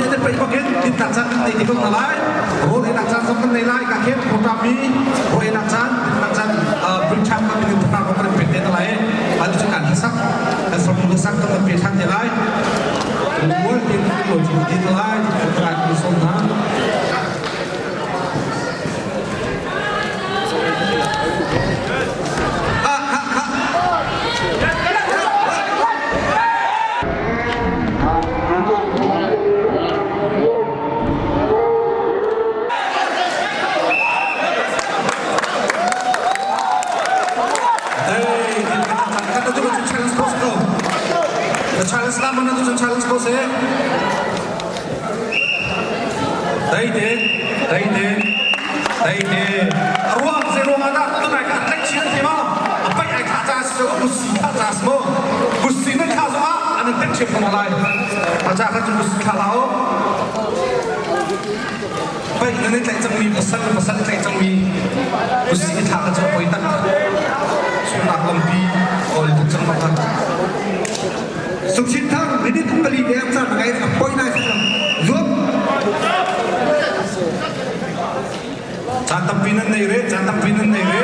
An i paih bak in dinnak caan kan nei ti ko hna lai. Rawl einak caan zong kan nei lai. Ka khen program mi rawl einak caan, dinnak caan break time kan minung thaknak kong kan pek te hna lai. Atu cu kan hlasak, kan farnu hlasak kan kan pe ṭhan te lai. Mual tein kan lawi ti te lai. Kan kan sawm hna. Challenge la mana tu challenge ko se Dai te, dai te, dai te. A ruang zei ruang ah dah tunai ka tlek chin an ti ma? A paih ai thah ca si cu a busi thah ca si mu. Busi nan thlah zong ah an in tek ṭhiam ko lai. A ca kha cu busi thlah hlah u. Paih nan i tlaih cangmi pasal pasal i tlaih cangmi busi i thlah kha cu a poi tak. Sualnak lampi kawl tuk cang ma kha. Sukchin thang minute pali te am caan ngai a poi nai zuam. Caan tampi nan nei re, caan tampi nan nei re.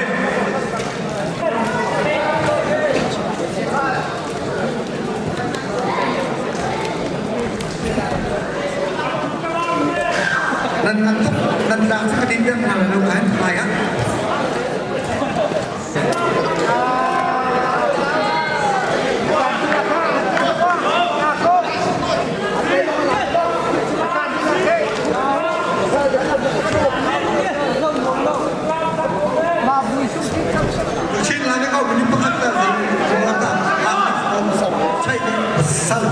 Nan nan tuk nan lak ka din deuh hna lo kan mai ah. Chin lai na ko mini pakhat la sal.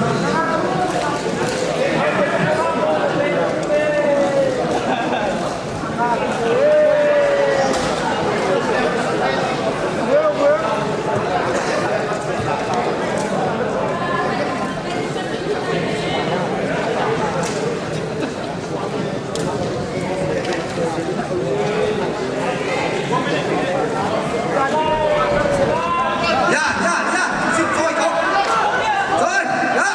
Ya, ya, ya, xin thôi không? Thôi, ya.